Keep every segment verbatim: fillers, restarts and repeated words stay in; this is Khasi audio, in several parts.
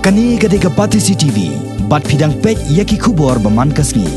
Kane ka dei ka Batesi T V, bad phi dang peit ïa ki khubor ba man ka sngi.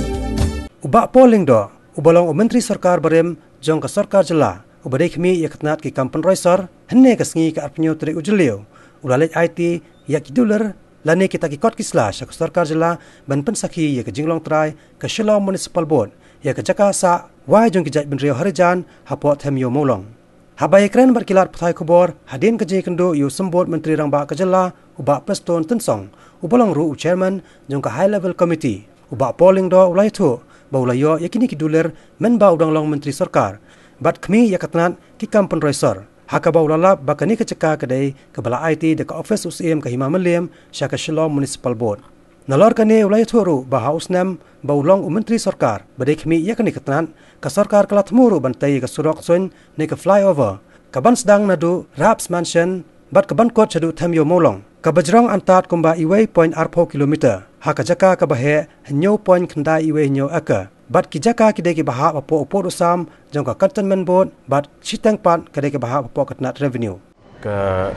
U Bah Paul Lyngdoh, uba long u Myntri Sorkar barim jong ka Sorkar Jylla, uba dei khmih ïa ka tnat ki kam pynroi sor, hynne ka sngi ka arphew tarik u Jylliew, u la leit aiti ïa ki dulir lane kita ki kot ki sla sha ka Sorkar Jylla ban pynsakhi ïa ka jinglong trai ka Shillong Municipal Board ïa ka jaka sah wai jong ki jaitbynriew Harijan hapoh Them Ïew Mawlong. Haba ïakren bad ki lad pathai khubor hadien ka jingïakynduh ïa u Symbud Myntri Rangbah ka Jylla, u Bah Prestone Tynsong, uba long ruh u Chairman jong ka High Level Committee, u Bah Paul Lyngdoh u la ïathuh ba u la ïoh ïa kine ki dulir mynba u dang long Myntri Sorkar bad khmih ïa ka tnat ki kam pynroi sor, ha kaba u la lap ba kane ka jaka ka dei kaba la aiti da ka ophis u Syiem ka Hima Mylliem sha ka Shillong Municipal Board. Nalor kane u la ïathuh ruh ba ha u snem ba u long u Myntri Sorkar ba dei khmih ïa kane ka tnat, ka sorkar ka la thmu ruh ban tei ïa ka surok suiñ ne ka flyover, kaban sdang naduh Raps Mansion bad kaban kut shaduh Them Ïew Mawlong, kaba jrong antad kumba uwei point arphew kilometer ha ka jaka kaba heh hynñiew point khyndai uwei hynñiew acre. Bad ki jaka ki dei kiba hap hapoh u pud u sam jong ka Cantonment Board bad shiteng pat ka dei kiba hap hapoh ka tnat revenue. Ka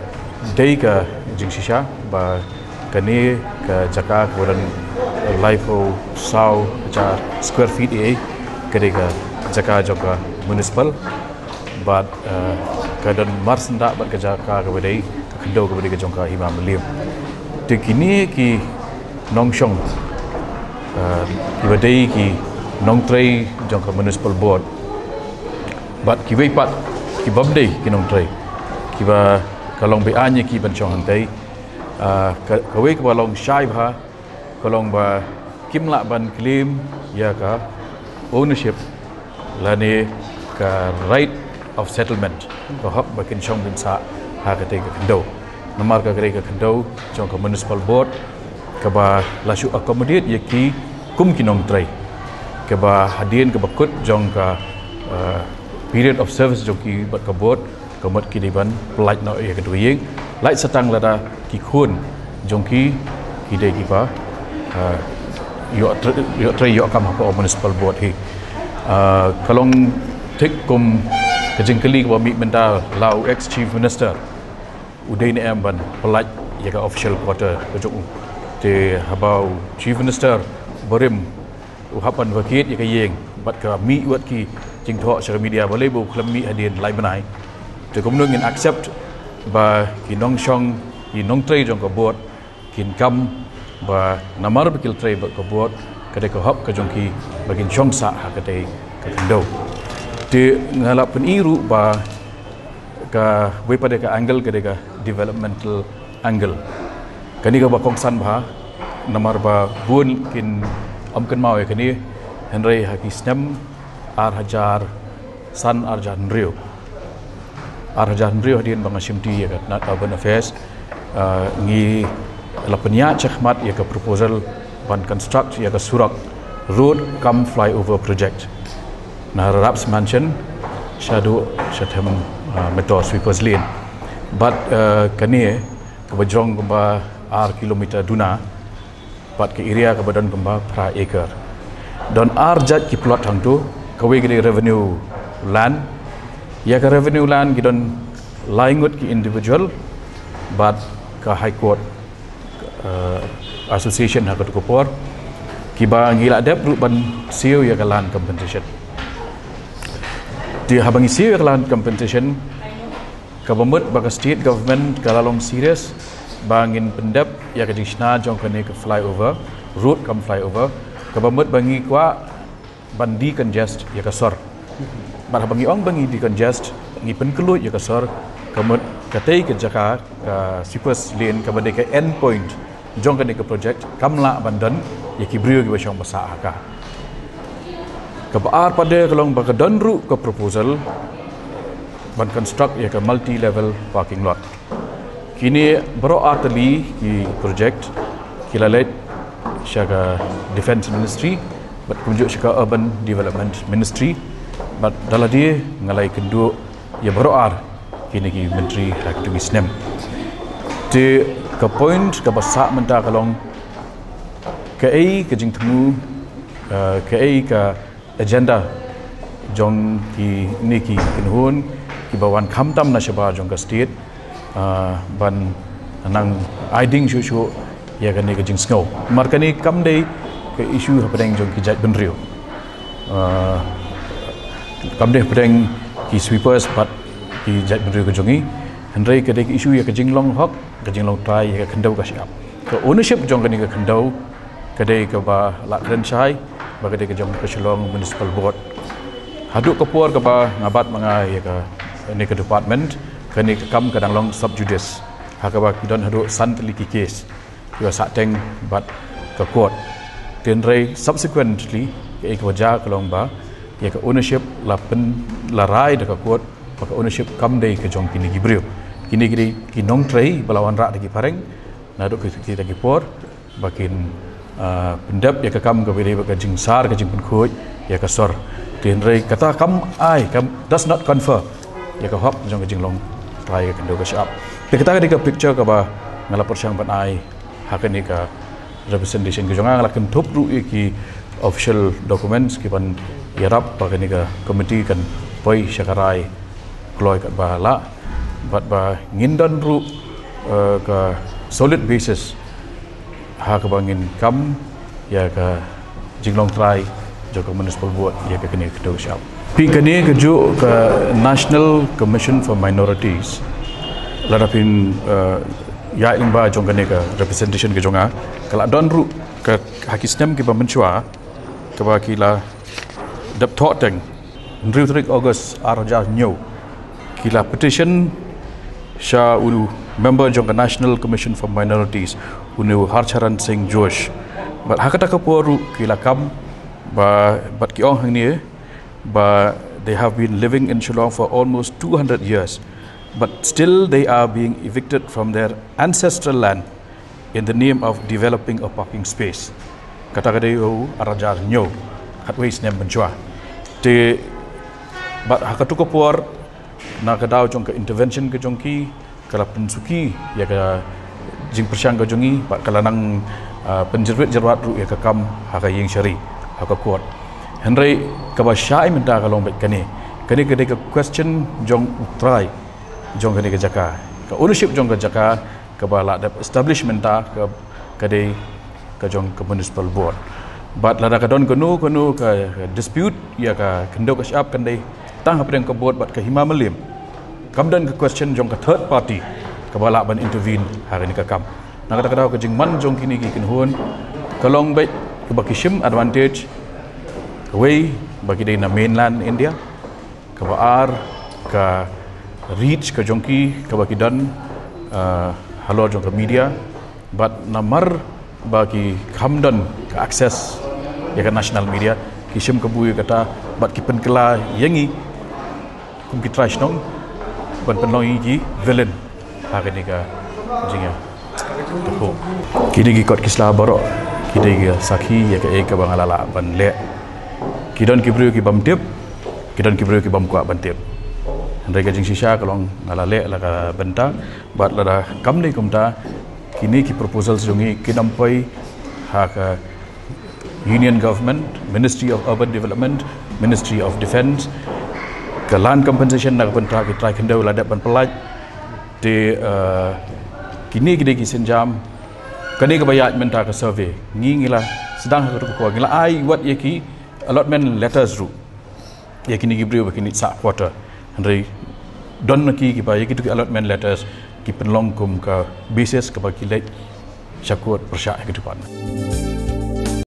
dei ka jingshisha ba kane ka jaka kaba don laiphew saw hajar square feet ïa ka dei ka jaka jong ka municipal, bad, eh, ka don marsyndah bad ka jaka kaba dei ka khyndew kaba dei ka jong ka Hima Mylliem. Te kine ki nongshong, eh, kiba dei ki nongtrei jong ka Municipal Board bad kiwei pat kiba ym dei ki nongtrei, kiba ka long be-aiñ ïa ki ban shong hangtei. Ah, ka, kawei kaba long shai bha ka long ba kim lah ban claim ïa ka ownership lane ka right of settlement, ka hok ba kin shong kin sah ha katei ka khyndew. Namar ka katei ka khyndew jong ka Municipal Board kaba la shu accommodate ïa ki kum ki nongtrei, kaba hadien kaba kut jong ka, eh, period of service jong ki bad ka board, ka mut ki dei ban pyllait noh ïa ka dewïing, lait sa tang lada ki khun jong ki ki dei kiba, eh, ïoh tre-, ïoh trei ïoh kam hapoh Municipal Board hi. Eh, ka long thik kum ka jingkylli kaba mih mynta, la u ex Chief Minister u dei ne em ban pyllait ïa ka official quarter ka jong u. Te haba u Chief Minister barim u hap ban vacate ïa ka ïing bad ka mih wat ki jingthoh sha ka media balei ba u khlem mih hadien lai bnai. Te kumno ngin accept ba ki nongshong, ki nongtrei jong ka board kin kam ba namar ba ki la trei bad ka board, ka dei ka hok ka jong ki ba kin shong sah ha katei ka khyndew. Te nga la pyni ruh ba kawei pat de ka angle ka dei ka developmental angle. Kane kaba kongsan bha namar ba bun kin ym kynmaw ïa kane, hynrei ha ki snem ar hajar san, ar hajar hynriew, ar hajar hynriew hadien ba nga shimti ïa ka tnat Urban Affairs, ah, ngi la pynïaid shakhmat ïa ka proposal ban construct ïa ka surok road cum flyover project na Raps Mansion shaduh sha Them, ah, Mettur, Sweepers Lane. Bad, ah, kane kaba jrong kumba ar kilometer duna bad ka area kaba don kumba phra acre. Don ar jait ki plot hangto, kawei ka dei revenue land. Ïa ka revenue land ki don lai ngut ki individual bad ka High Court, eh, Association ha kato ka por, kiba ngi la dep ruh ban siew ïa ka land compensation. Te haba ngi siew ïa ka land compensation, kaba mut ba ka state government ka la long serious ba ngin pyndep ïa ka jingshna jong kane ka flyover, road cum flyover, kaba mut ba ngi kwah ban decongest ïa ka sor. Bad haba ngi ong ba ngi decongest, ngi pynkhlaiñ ïa ka sor, ka mut katei ka jaka ka Sweepers Lane kaba dei ka end point jong kane ka project kam lah ban don ïa ki briew kiba shong ba sah ha ka. Kaba ar pat de ka long ba ka don ruh ka proposal ban construct ïa ka multi level parking lot. Kine baroh ar tylli ki project ki la leit sha ka Defence Ministry bad kumjuh sha ka Urban Development Ministry, bad da lade nga la ïakynduh ïa baroh ar kine ki myntri ha kito ki snem. Te ka point kaba sah mynta ka long kaei ka jingthmu, eh, kaei ka agenda jong kine ki kynhun kiba wan khamtam na shabar jong ka state, ah, ban nang ai ding shuh shuh ïa kane ka jingsngew. Namar kane kam dei ka issue hapdeng jong ki jaitbynriew. Ah, kam dei hapdeng ki sweepers bad ki jaitbynriew ka jong ngi. Hynrei ka dei ka issue ïa ka jinglong hok, ka jinglong trai ïa ka khyndew ka shyiap. Ka ownership jong kane ka khyndew ka dei kaba la kren shai ba ka dei ka jong ka Shillong Municipal Board. Haduh ka por kaba nga bat ma nga ïa kane ka department, kane ka kam ka dang long sub judice. Ha kaba ki don haduh san tylli ki case kiba sahteng bad ka court. Hynrei subsequently, kaei kaba jia ka long ba ïa ka ownership la pyn, la rai da ka court ba ka ownership kam dei ka jong kine ki briew. Kine ki dei ki nongtrei ba la wanrah da ki phareng naduh ki, kita ki por ba kin, ah, pyndep ïa ka kam kaba dei bad ka jingsar, ka jingpynkhuid ïa ka sor. Hynrei kata kam ai, kam, does not confer ïa ka hok jong ka jinglong trai ïa ka khyndew ka shyiap. Te kata ka dei ka picture kaba nga la pyrshang ban ai ha kane ka representation ka jong nga. Nga la kynthup ruh ïa ki official documents kiban ïarap ba kane ka committee kan poi sha ka rai kloi katba lah bad ba ngin don ruh, eh, ka solid basis ha kaba ngin kam ïa ka jinglong trai jong ka Municipal Board ïa ka kane ka khyndew ka shyiap. Phi, kane kajuh ka National Commission for Minorities, lada phin, eh, ïaid lyngba jong kane ka representation ka jong nga, ka la don ruh ka, ha ki snem kiba mynshuwa kaba ki la dep thoh teng, hynriew tarik August ar hajar hynñiew, ki la petition sha u member jong ka National Commission for Minorities, une u Harcharan Singh Joshi. Bad ha kata ka por ruh ki la kam ba, bad ki ong hangne ba they have been living in Shillong for almost two hundred years, but still they are being evicted from their ancestral land in the name of developing a parking space. Kata ka dei u ar hajar hynñiew, khatwei snem mynshuwa. Te bad ha katu ka por, na ka daw jong ka intervention ka jong ki, ka la pynsuki ïa ka jingpyrshang ka jong ngi, bad ka la nang, ah, pynjyrwit jyrwat ruh ïa ka kam ha ka ïing shari, ha ka court. Hynrei kaba shai mynta ka long beit kane. Kane ka dei ka question jong u trai jong kane ka jaka. Ka ownership jong ka jaka kaba la dep establish mynta ka, ka dei ka jong ka Municipal Board. Bad lada ka don kano kano ka dispute ïa ka khyndew ka shyiap, kan dei tang hapdeng ka board bad ka hima mylliem. Kam don ka question jong ka third party kaba lah ban intervene ha kane ka kam. Na kata ka daw, ka jingman jong kine ki kynhun ka long beit kaba ki shim advantage, kawei ba ki dei na mainland India, kaba ar ka reach ka jong ki kaba ki don, ah, halor jong ka media, bad namar ba ki kham don ka access ïa ka national media, ki shim kabu ïa kata bad ki pynkylla ïa ngi kum ki trai shnong ban pynlong ïa ngi ki villain ha kane ka jingïa. Kine ki kot ki sla baroh ki dei ki sakhi ïa kaei kaba nga la lah ban leh. Ki don ki briew ki bym tip, ki don ki briew ki bym kwah ban tip. Hynrei ka jingshisha ka long nga la leh la ka bynta, bad lada kam dei kumta, kine ki proposals jong ngi kin ym poi ha ka Union Government, Ministry of Urban Development, Ministry of Defence. Ka land compensation na ka bynta ki trai khyndew la dep ban pyllait. Te, eh, kine ki dei ki sienjam. Kane kaba ïaid mynta ka survey, ngi, ngi la sdang ha katu ka por, ngi la ai wat ïa ki allotment letters ruh ïa kine ki briew ba kin leit sah quarter. Hynrei don na ki kiba ïa kitu ki allotment letters ki pynlong kum ka basis kaba ki leit sha court pyrshah ïa ka department.